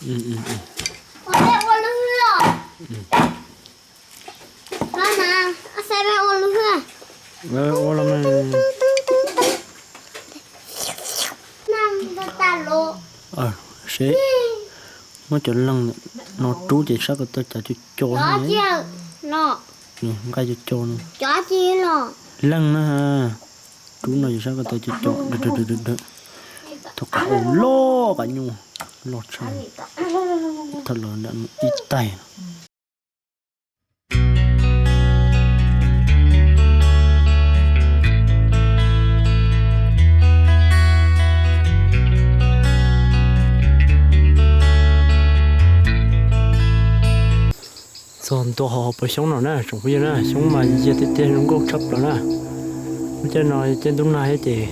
Ua lub hwj. Ua lub hwj. Ua los mas. Seb, muab cov leeg no rub ces saib ko taw cav co co. Nqaij co co no. Leeg na. Rub no ces saib ko taw co co. Thaum qab ua loj qab nyuj loj tshaj. Thaum los nram ib taig. Txog ntua hauv paus xyoob no na tsoom phooj ywg na, xyoob mas yiag tiag tiag zoo nkauj tshaj plaws na. Lub caij no caij ntuj nag thiab ces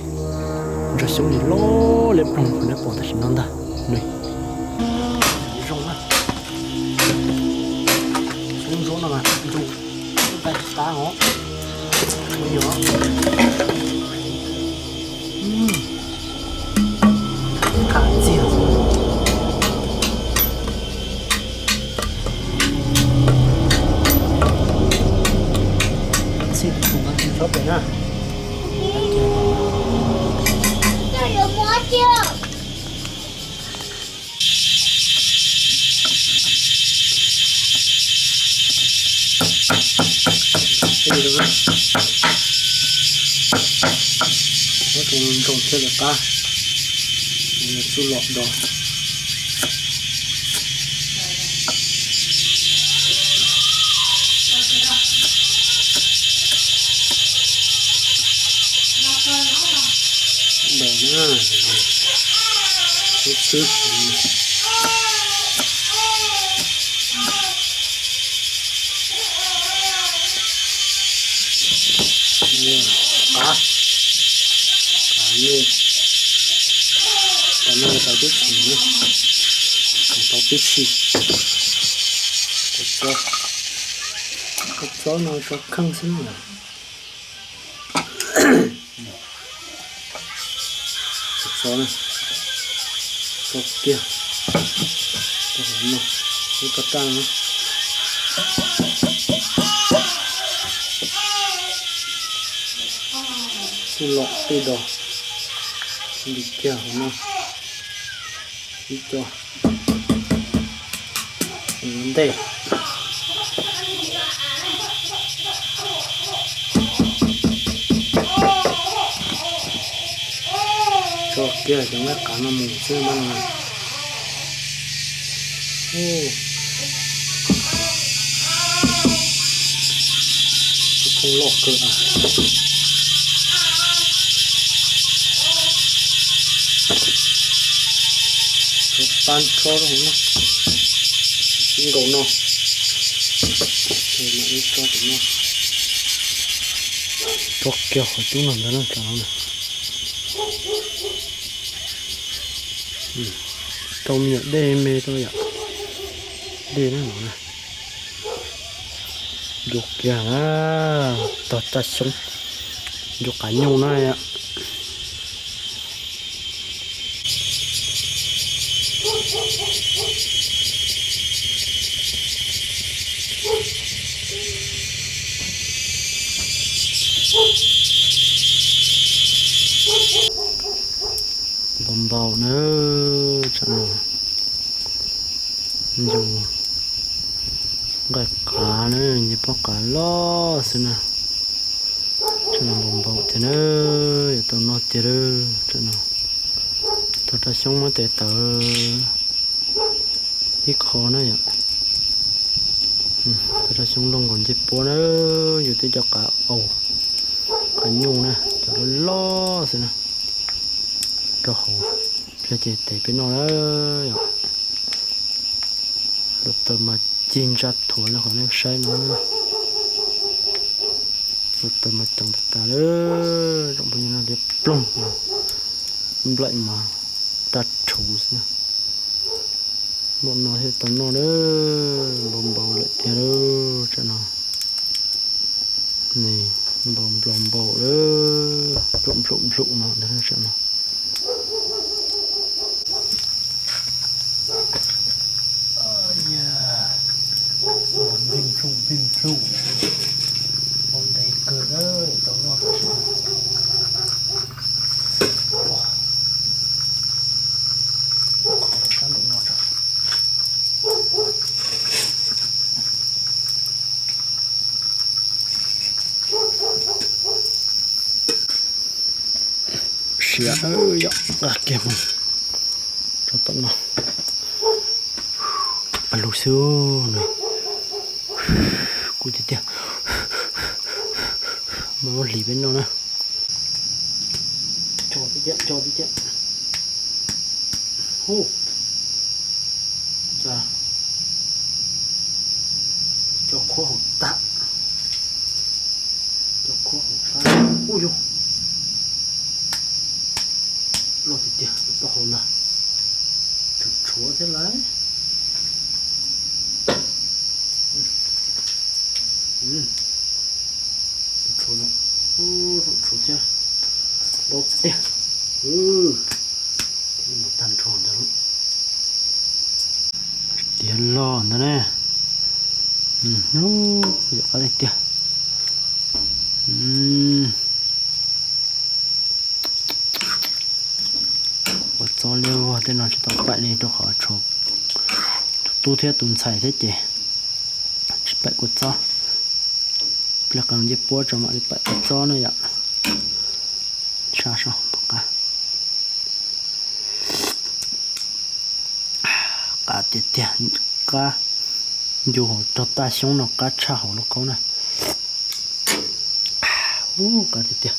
ntsuag xyoob li loj liab ploog qhov nej pom tam sim no ntag. Zoo na. Xyoob ntsuab no mas ntsuj nqaij qab os. Qab txiag. Txhij tus tus mas txhob pem na. Muab tus ntsoog thiab lawm qab, txuj lom do. Npaum na, xwb xwb. Qav, qav nyuj, qav nyuj tau tib txhis na, tau tib txhis. Kua txob, kua txob no tso kheej xwb na. Txhob na, txhob kiag, txhob hauv no, ib txhob raj no. Txuj lom tej do, ntim kiag hauv no, ib co. Ntej tso kiag cov nqaij qav no mus xwb no. Tus phooj loj kawg. Tso pab tso rau hauv no, tib nkaus no, mam ib tso tus no. Tso kiag qhov cub no ntag na, tsam no na. Rau me nyuam dej me rau yom, dej na no na. Ncu kiag na, tog raj xyoob, ncu qav nyuj na yom. Npau npau na, tsam no ncu nqaij qav na, nce pob qav loj xwb na. Tsam no npau npau tiag na, yuav tau noj tiag lawm tsam no. Tog raj xyoob muab tes tawv ib qho na yom. Tog raj xyoob looj nkaus ncej puab na, yus twb cov qav au, qav nyuj na, cov loj loj xwb na. Rau hauv pliag ces tes peb noj na yom. Hluav taws mas cig ntsa thuav li qhov nej saib no. Hluav taws mas ceev tas tas lawm, tsoom phooj ywg, no liab ploog, nplaim mas tag rhuv xwb na. Npaum no thiaj tau noj na, npau npau lawm tiag lawm tsam no. Npau npau npau lawm, nplum nplum nplum no ntag tsam no. Yog nqa kiag mus rau tom no. Paj lug xwb no. Kub tiag tiag. Mas muab hliv peb noj na. Tso tiag tiag, tso tiag tiag. Hu. Tso khuab hauv tag. Tso khuab hauv tag. Ub yug. Loj tiag tiag, taub hau ntag. Tshuav tshuav thiab lauj. Tshuav, tshuav thiab. Loj tiag. Tag nrho ntawd. Tiav loj ntawd ne. Yog qab tiag tiag. Kua txob liab vog tej no tsis tau paim li rau qhov tshuav tus tub thiab tus ntxhais thiab ces tsis paim kua txob. Pliag qee ncej puab tso mam li paim kua txob na yom. Sab so qab. Qab tiag tiag, qab ncu hauv rog taj xyoob no qab tshaj hauv lauj kaub na. Ub, qab tiag tiag.